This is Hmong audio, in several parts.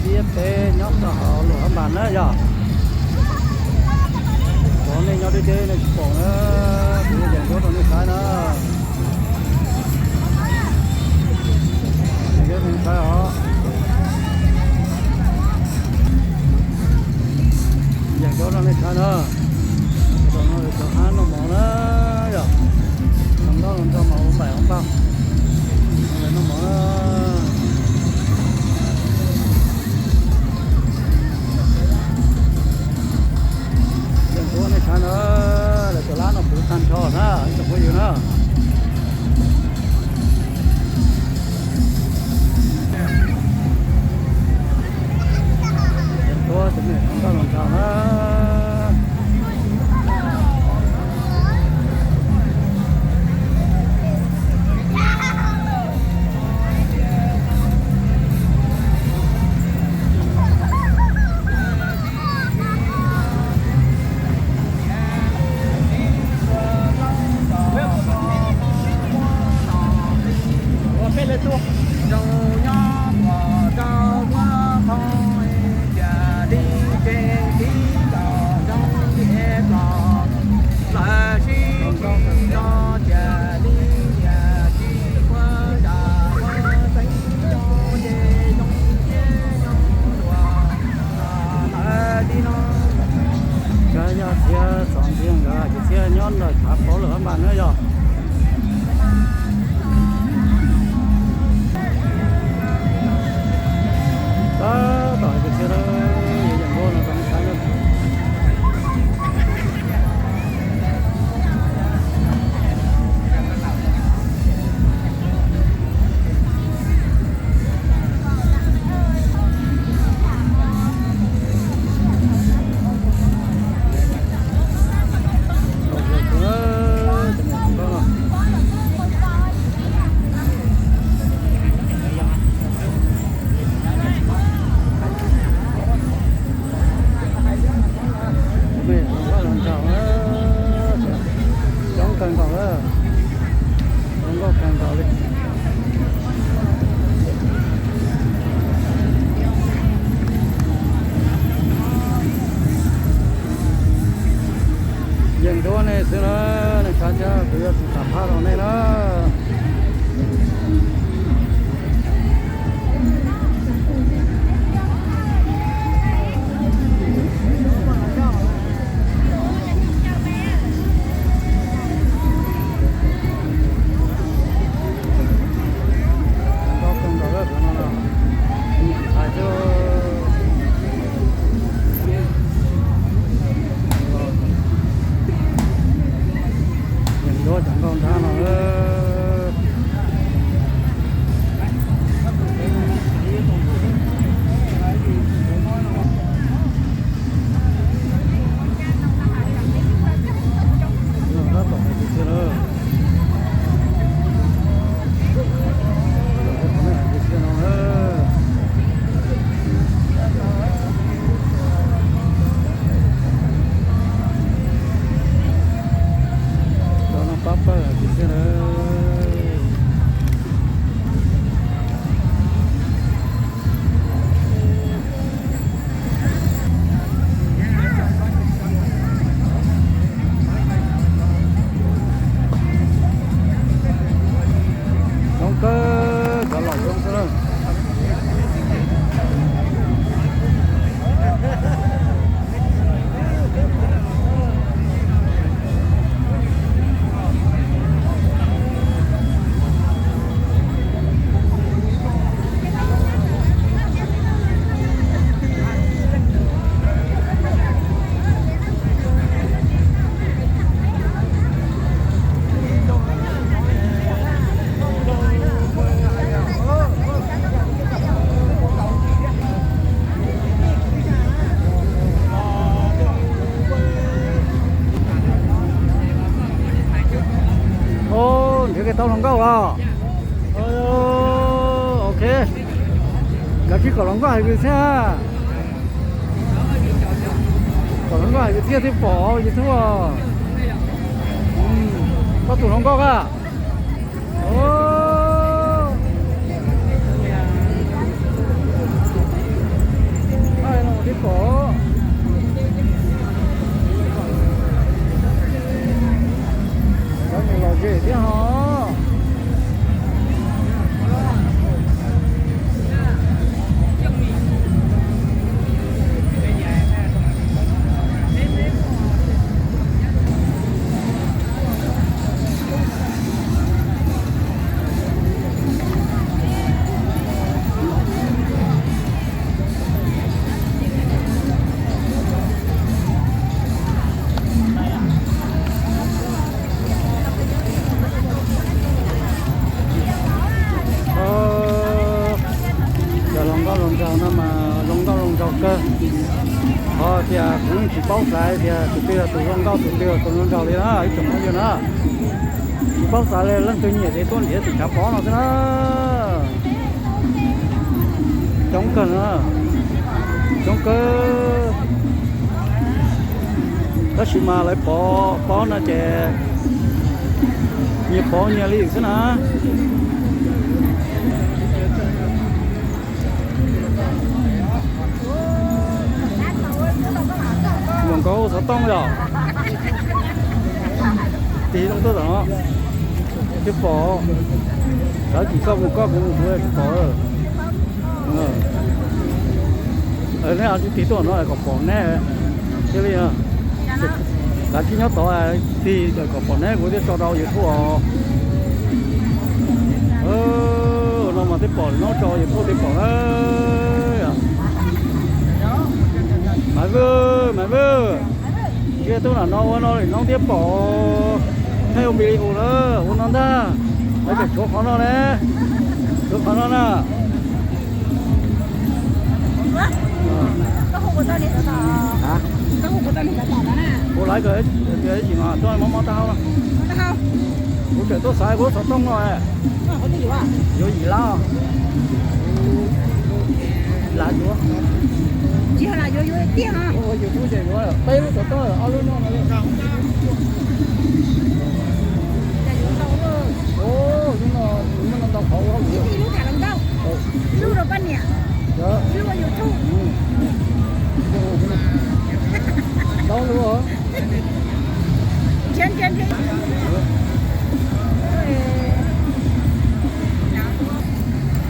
Peb nyob rau hauv Luam Phab Npas na yog. Cov nej nyob deb deb nej tsis pom na, kuv yeej ncuab rau nej saib na. Yeej ncuab rau nej saib os. Yeej ncuab rau nej saib na. Cov no cov hab noj mov na yog. Cov ntaub los nrog mas ua npaim ua npaj. Noj mov na. Yeej ncuab nej saib na, lawv cov lab no puv tag nrho na ib tsoom phooj ywg na. Yeej ncuab cov me hluas nkauj hluas nraug na. Kab yaj txhiab txov ntxhiab nkawd ces txhiab nyob ntawm tshav pob Luam Phab Npas na yog. Tab tom hais kwv txhiaj na, yuav yeem ncuab no rau nej saib na. Cov me hluas nkauj hluas nraug na, coob kawg nkaus na, hluas nkauj kawg nkaus li. Yeej ncuab nej xwb na, nej saib thiab kuv yuav tsis tawm phaj rau nej na. Yeej ncuab cov nkauj nrab no. Cov no pab pawg hais kwv txhiaj na. Coob kawg, cov laus coob xwb na. Ub, nrhiav kev tau hluas nkauj los? Ok, kav tsij kom hluas nkauj hais kwv txhiaj. Kom hluas nkauj hais kwv txhiaj thiaj pom YouTube. Koj tus hluas nkauj a? Ub, Peb pom cov niam lom zem thiab ho. Cov hluas nkauj hluas nraug no mas zoo nkauj zoo nraug kawg. Qhov tias kuv yeej tsis paub xav tias tus twg yog tus zoo nkauj, tus twg yog tus zoo nraug li na ib tsoom phooj ywg na. Tsis paub xav li, leej twg nyiam ces tuaj nrhiav tus tshav pob no xwb na. Coob kawg na, coob kawg. Tab sis mas lawv pov pob no ces nyias pov nyias li xwb na. Mus nkaus xov tooj yom. Tig loo tuaj tom no thiaj pom. Lawv tim koj mus koj, kuv mus kuv tsis pom. Neb ho tig tuaj no kom pom neb thiaj li. Kav tsij nyob tod, tig kom pom neb kuv thiaj tso rau YouTube os. No mas thiaj pom, no tso YouTube thiaj pom na. Maiv Vwj, Maiv Vwj, ntsia tuaj nram no ua no lwm hnub thiab pom. Thaij ua npis li hu na, ua no ntag. Lawv tseem tshuav qhov no ne, tshuav qhov no na. Kuv laiv kom tias ib chim mas tuaj mob mob taub hau no. Kuv tseem tuaj xaiv kuv xov tooj no. Yuav yim lab. Lam yuav. Tsis yog lam yuav, yuav tiag no. Yuav peb lub xov tooj, ob lub no no. Lub no, lub no ntau qhov ua. Ib lub tham hluas nkauj, ib lub rau poj niam, ib lub ua YouTube. Ntau lub.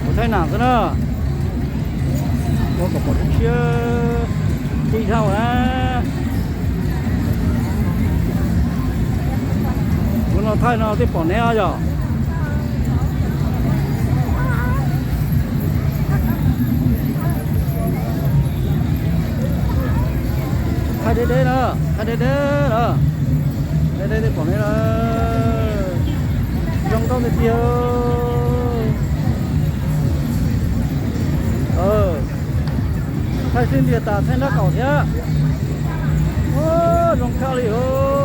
Kuv thaij nam xwb na. Ua kom pom tshiab tshiab tij dhau na. Kuv no thaij no thiaj pom neb os yom. Thaij deb deb na, thaij deb deb na. Deb deb thiaj pom neb na. Zoo nkauj tiag tiag. Thaij xwb ntiag tas thaij nraub qaum thiab. Zoo kawg li os.